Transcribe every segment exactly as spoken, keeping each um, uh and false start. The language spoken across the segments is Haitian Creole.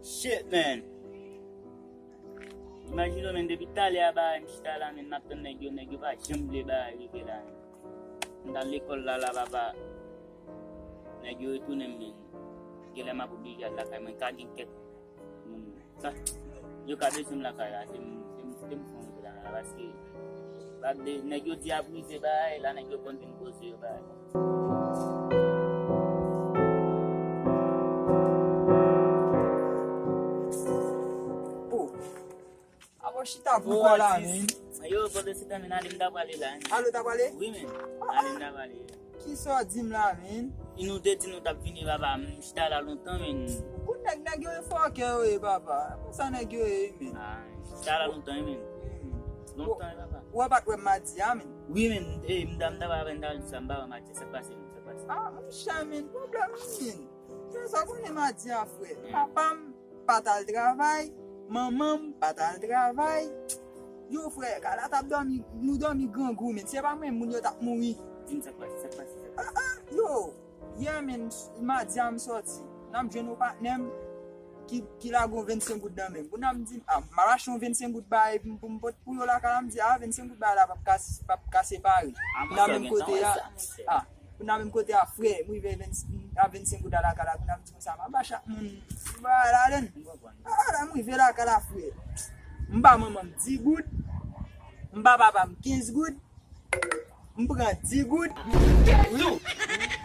Shit, man. Imajine w, men, depi talè a, ba, m chita la, men, m ap tann nèg yo, nèg yo pa janm vle ba rive la, men. M t al lekòl la, la, papa. Nèg yo retounen m, men. Genlè m ap oblije al lakay mwen, ka gen kèk moun. Sa, yo ka bezwen m lakay la, se m, se m, se m fon rive lakay la, paske, ba, de, nèg yo di ap rive, ba, la, nèg yo konn vin poze yo, ba. Oh. Apa w chita pou kò la, men. Yo, pandan se tan, men, ale m ta prale la, men. Ale w ta prale? Wi, men. Ale m ta prale. Kisa w di m la, men? E nou te di nou t ap vini, papa. M chita la lontan, men. Kout nèg, nèg yo e fòkè yo ye, papa. Konsa nèg yo ye, men. Ah, m chita la lontan, men. Lontan, papa. Ou pa t wè m madi a, men? Wi, men. E, m ta, m ta prale, m ta di sa, m pa wè madi a, sa k pase, men, sa k pase? Ah, monchè, men, pwoblèm, men. Frè, sa w konnen madi a, frè. Papa m pa t al travay, manman m pa t al travay. Yo, frè, Kala t ap dòmi, nou dòmi grangou, men. Si se pa mwen, moun yo t ap mouri. Di m sa k pase, sa k pase, sa k pase. Ah, ah, yo, yè, men, madi a m sòti. N ap jwenn yon patnè m ki, ki lage yon vennsenk goud nan men m. Pou n ap di, ah, m al achte yon vennsenk goud bay pou m, pou m pot pou yo lakay la, m di, ah, vennsenk goud bay la p ap ka, p ap ka separe. Nan menm kote a. Ah, pou nan menm kote a, frè, m rive vennsenk, a vennsenk goud a lakay la, pou nan m di konsa, m ap ba chak moun, m ba ladann. Ah, la, m rive lakay la, frè. M ba manman m dis goud, m ba papa m kenz goud, m pran dis goud,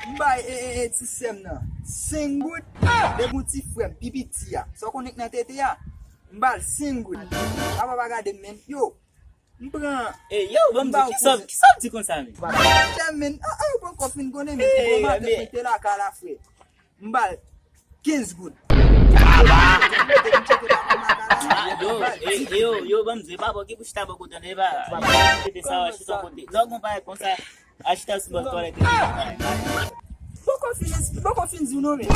m bay, e, e, e, ti sè m nan senk goud, depi yon ti frè m pi piti a, sa w konnen k nan tete a, m ba l senk goud. Apa pa gade m, men, yo, m pran. E yo, ban m di, kisa w di konsa, men? Monchè, men, ah, ah, ou poko fin konnen, men. Bon, maten, mwen te lakay la, frè. M ba l kenz goud. Yo, e, yo, yo, ban m di, e pa bò ki pou chita bò kote, e pa. Chita sa, chita kote. Lè w gon bagay konsa, a chita sou bò twalèt. Poko fin, poko fin di w non, men.